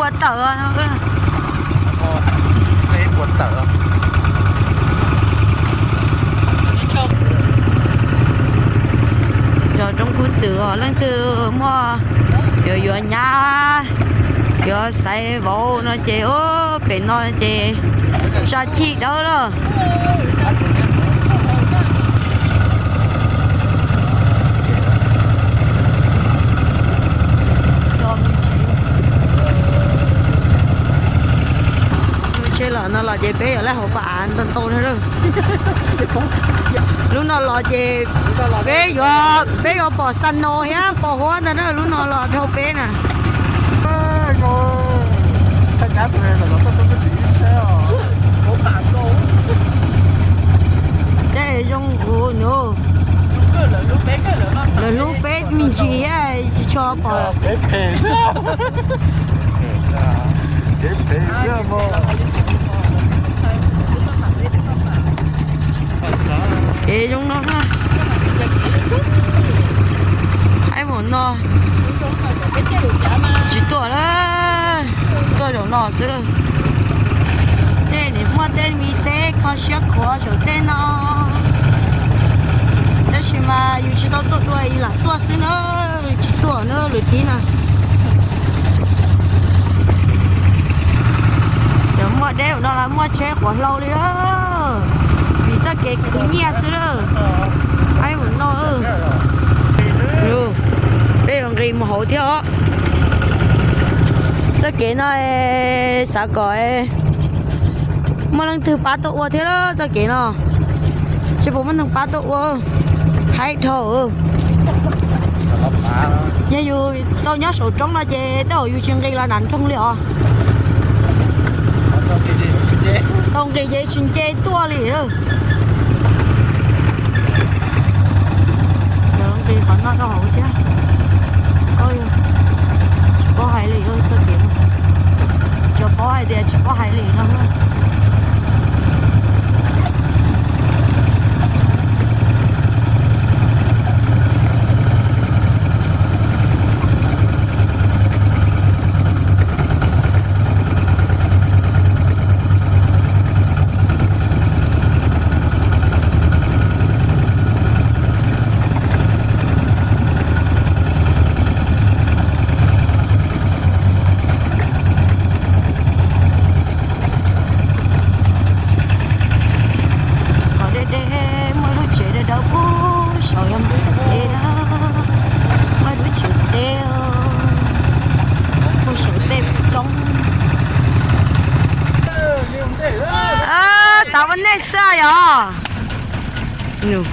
Tawm, yog roob kub twm os, leej twg muaj yuav yuav nyab, yuav xaiv vauv no ces pem no ces tsa chij dawb lawm. Tsheb los no los ces peb yuav laj hauv pas av ntau ntau na. Lub no los ces peb yuav, peb yuav pom xa no thiab pom huab ntag na, lub no los dhau peb na. Tej zoo nus, lawv hlub peb me ntsis thiab tsis tshua pom. Kev zoo no, haib npaum no tsis tuaj lawm, tuaj zaum no xwb lawm. Tej niam muaj tej me teb kho siab khuav saum tej no, tab sis mas yus tsis tau tuaj dua lam tuaj xwb na, tsis tuaj na lwm tib na. Cov muaj deb no los muaj tsheb quav hlau li, vim txoj kev khwv nyiaj xwb lawm. Haib npaum no, peb yuav nqis mus hauv thiab os. Txoj kev no xav kom muaj leej twg pab tuaj ua thiab txoj kev no, tsis pom muaj neeg pab tuaj ua, haib dhau. Yog yus tau nyob saum roob no ces tej zaum yus tsis nqis los nram nroog li os. Tau nqis ces tsis nce tuaj li. Nqis qhov no rau hauv thiab. Tsis paub hais li, txoj kev no, tsuas paub hais tias tsis paub hais li no. Qhov deb deb muaj ib lub tsev dawb dawb pub saum yog npus teb na, muaj ib lub tsev teb pub saum tej roob. Xav ua nej xwb yog.